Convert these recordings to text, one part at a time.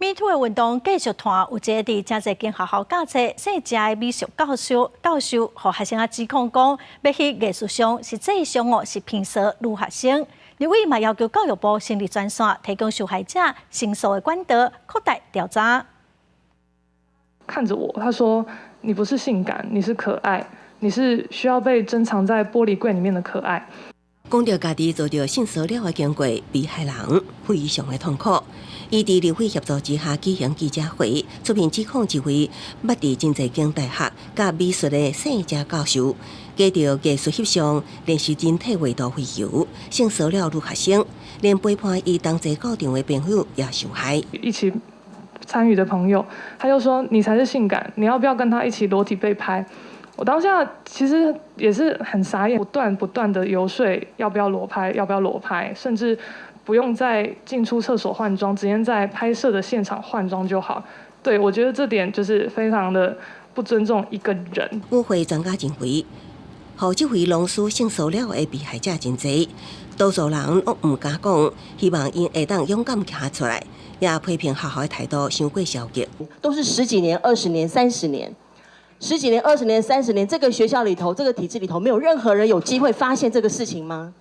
Me Too 的運動繼續傳，有一个佇誠濟間學校教冊姓謝的美術教授，教授予學生仔指控講，欲去藝術上實際上哦是評說女學生。立委嘛要求教育部成立專線，提供受害者申訴的管道，擴大調查。看着我，他說：“你不是性感，你是可愛，你是需要被珍藏在玻璃櫃裡面的可愛。” 講著家己遭著性騷擾的經過，被害人非常的痛苦。伊佇立委協助之下舉行記者會，出面指控一位捌佇真濟間大學教美術的姓謝教授，藉著藝術翕相練習人體畫圖為由，性騷擾女學生，連陪伴伊同齊到場的朋友也受害。一起參與的朋友，他就說：“你才是性感，你要不要跟他一起裸體被拍？”我當下其實也是很傻眼，不斷不斷的遊說要不要裸拍，要不要裸拍，甚至不用在進出廁所換裝，直接在拍攝的現場換裝就好。對，我覺得這點就是非常的不尊重一個人。與會專家認為，予這位老師性騷擾的被害者真濟，多數人攏毋敢講，希望𪜶會當勇敢行出來，也批評學校的態度傷過消極。都是十幾年、20年、30年。十幾年、20年、30年，這個學校裡頭、這個體制裡頭，沒有任何人有機會發現這個事情嗎？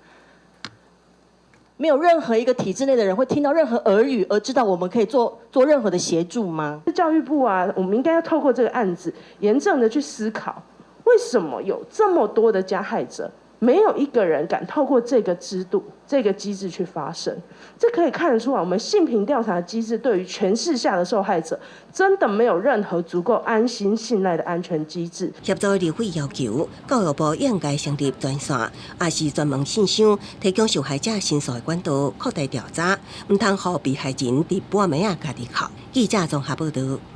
沒有任何一個體制內的人會聽到任何耳語而知道我們可以做任何的協助嗎？教育部啊，我們應該要透過這個案子，嚴正的去思考，為什麼有這麼多的加害者，沒有一個人敢透過這個制度、這個機制去發聲？這可以看得出來，我們性平調查機制對於權勢下的受害者，真的沒有任何足夠安心信賴的安全機制。協助立委要求，教育部應該成立專線，抑是專門信箱，提供受害者申訴的管道，擴大調查，毋通予被害人佇半暝仔家己哭。記者綜合報道。